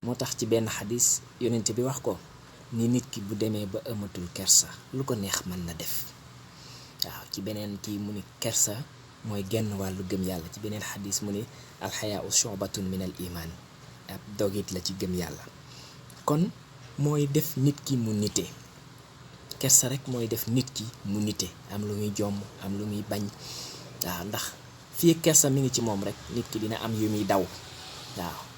moo tax ci benn xadis yonent bi wax ko ni nit ki bu demee ba amatul kersa lu ko neex mën na def waaw ci beneen kii mu ni kersa mooy genn wàllu gëm yàlla ci beneen xadis mu ni alxayaau shubatun min al iman ab dogit la ci gëm yàlla kon mooy def nit ki mu nite kersa rek mooy def nit ki mu nite am lu muy jomm am lu muy bañ waaw ndax fii kersa mi ngi ci moom rek nit ki dina am yu muy daw waaw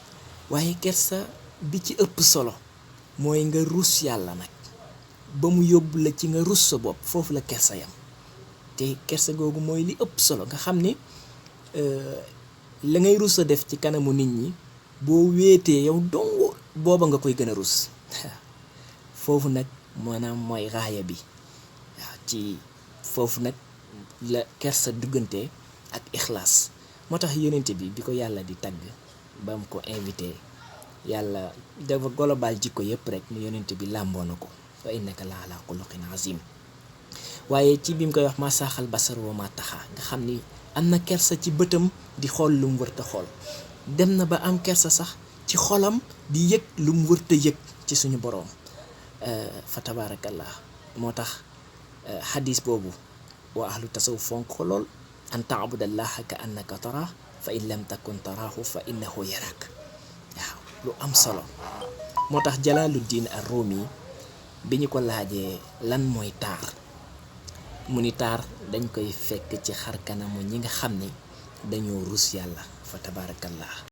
waaye kersa bi ci ëpp solo mooy nga rus yàlla nag ba mu yóbbu la ci nga rus sa bopp foofu la kersa yam te kersa googu mooy li ëpp solo nga xam ni la ngay rus a def ci kanamu nit ñi boo wéetee yow dong booba nga koy gën a rus foofu nag maanaam mooy raaya bi waaw ci foofu nag la kersa duggante ak ixlaas moo tax yonent bi ko yàlla di tagg ba mu ko invité yàlla dafa global jikko yépp rek ni yonent bi làmboo na ko wa innaka la ala xuluqin azim waaye ci bi mu koy wax ma saaxal basar wa ma taxaa nga xam ni am na kersa ci bëtam di xool lu mu wërta xool dem na ba am kersa sax ci xolam di yëg lu mu wërta yëg ci suñu boroom fa tabaarakallah moo tax xadis boobu waa ahlu tasawuf fonk ko lool an taabudallaha ka annaka tara fa in lam takun taraahu fa innahu yarak waaw lu am solo moo tax Jalaaluddin ar-Rumi bi ñu ko laajee lan mooy taar mu ni taar dañ koy fekk ci xar kanamu ñi nga xam ni dañoo rus yàlla fa tabaarakallah